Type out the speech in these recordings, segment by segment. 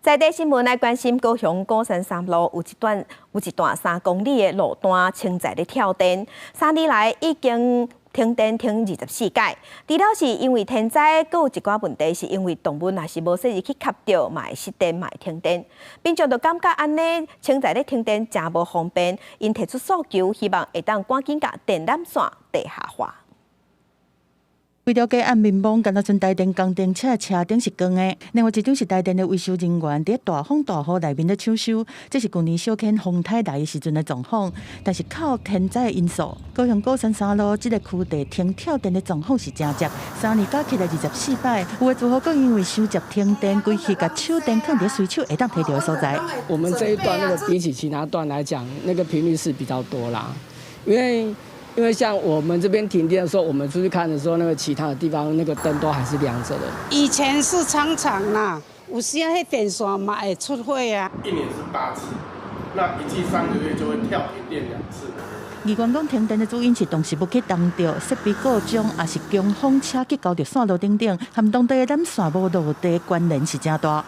在地新聞來關心高雄鼓山三路有一段3公里的路段，穿在咧跳電，3年來已經停電停24擺。除了是因為天災，閣有一寡問題是因為動物若是無細膩去磕著，嘛會失電，嘛會停電。民眾就感覺按呢穿在咧停電誠無方便，𪜶提出訴求，希望會當趕緊共電纜線地下化。為著加按民望，敢若賰台電工程車車頂是光的。另外一張是台電的維修人員佇大風大雨內面咧搶修，這是舊年小犬風颱來的時陣的狀況。但是靠天災的因素，高雄鼓山三路這个區地停跳電的狀況是誠濟，3年加起來24擺。有的住戶閣因為傷捷停電，規氣共手電囥佇隨手會當提著的所在。我們這一段那個比起其他段來講，那個頻率是比較多啦，因為像我們這邊停電的時候，我們出去看的時候，那個其他的地方那個燈都還是亮着的。以前是常常啦，有時啊，彼電線嘛會出火啊。一年是8次，那一季3個月就會跳停電2次。議員講停電的主因是動植物去動著設備故障，抑是強風車去勾著線路等等，和當地的纜線無落地關聯是誠大。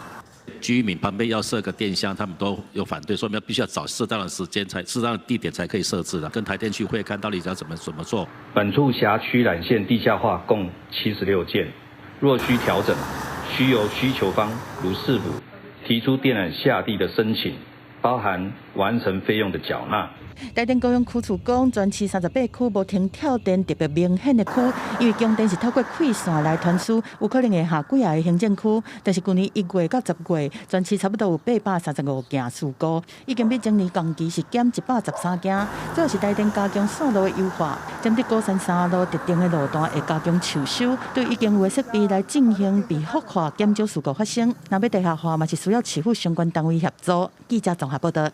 居民旁邊要設個電箱，他們都有反對，說明必須要找適當的時間才適當的地點才可以設置的。跟台電去會看到底要怎麼做。本處轄區纜線地下化共76件，若需調整，需由需求方如市府提出電纜下地的申請，包含完成費用的繳納。台電高雄區處講，全市38區無停跳電特別明顯的區，因為供電是透過氣線來傳輸，有可能會下幾个行政區。但是舊年1月到10月，全市差不多有835件事故，已經比前年同期是減113件。主要是台電加強線路的優化，針對鼓山三路特定的路段會加強搶修，對已經有的設備來進行備複化，減少事故發生。若欲地下化嘛是需要市府相關單位協助。記者綜合報道。